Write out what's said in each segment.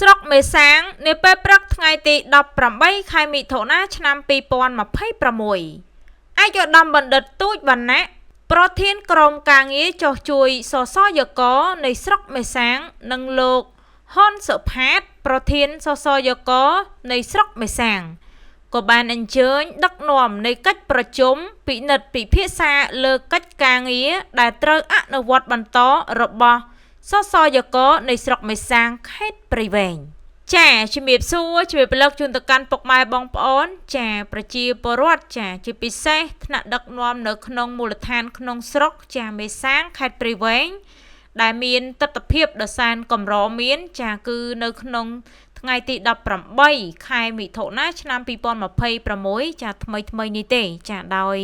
ស្រុកមេសាងនាពេលព្រឹកថ្ងៃទី18ខែមិថុនាឆ្នាំ2026ឯកឧត្តមបណ្ឌិតទូចវណ្ណៈប្រធានក្រុមការងារចុះជួយសសយកនៃស្រុកមេសាងនិងលោកហ៊ុនសុផាតប្រធានសសយកនៃស្រុកមេសាងក៏បានអញ្ជើញដឹកនាំនៃកិច្ចប្រជុំពិនិត្យពិភាក្សាលើកិច្ចការងារដែលត្រូវអនុវត្តបន្តរបស់សសយកនៃស្រុកមេសាងខេត្តព្រៃវែងចាជំរាបសួរជំរាបព្រលឹកជូនទៅកាន់ពុកម៉ែបងប្អូនចាប្រជាពលរដ្ឋចាជាពិសេសថ្នាក់ដឹកនាំនៅក្នុងមូលដ្ឋានក្នុងស្រុកចាមេសាងខេត្តព្រៃវែងដែលមានទស្សនភាពដ៏សែនកម្រមានចាគឺនៅក្នុងថ្ងៃទី18ខែមិថុនាឆ្នាំ2026ចាថ្មីថ្មីនេះទេចាដោយ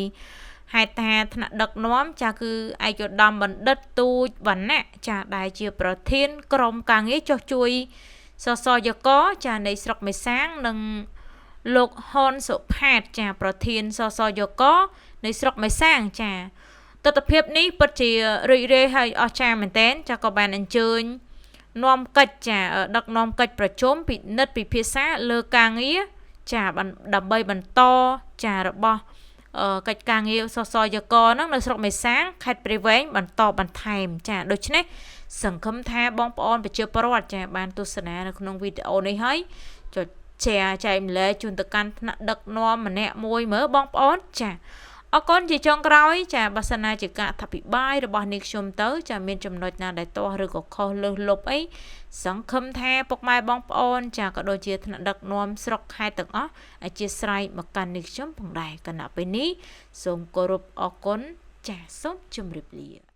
ហេតុថាថ្នាក់ដឹកនាំចាគឺឯកឧត្តមបណ្ឌិតទូចវណ្ណៈចាដែលជាប្រធានក្រុមការងារចុះជួយសសយកចានៃស្រុកមេសាងនិងលោកហ៊ុនសុផាតចាប្រធានសសយកនៃស្រុកមេសាងចាទស្សនភាពនេះពិតជារីករាយហើយអស្ចារ្យមែនទែនចាក៏បានអញ្ជើញនាំកិច្ចចាដឹកនាំកិច្ចប្រជុំពិនិត្យពិភាក្សាលើការងារចាដើម្បីបន្តចារបស់កិច្ចការងារសសយកហ្នឹងនៅស្រុកមេសាងខេត្តព្រៃវែងបន្តបន្ថែមចាដូច្នេះសង្ឃឹមថាបងប្អូនប្រជាពលរដ្ឋចាបានទស្សនានៅក្នុងវីដេអូនេះហើយចុច share ចែកម្លែកជូនទៅកាន់ថ្នាក់ដឹកនាំម្នាក់មួយមើលបងប្អូនចាអរគុណជាចុងក្រោយចាបើសិនណាជាការអធិប្បាយរបស់នាងខ្ញុំទៅចាមានចំណុចណាដែលទាស់ឬក៏ខុសលើសលប់អីសង្ឃឹមថាពុកម៉ែបងប្អូនចាក៏ដូចជាថ្នាក់ដឹកនាំស្រុកខេត្តទាំងអស់អធិស្ឋានមកកាន់នាងខ្ញុំផងដែរគណៈពេលនេះសូមគោរពអរគុណចាសូមជម្រាបលា។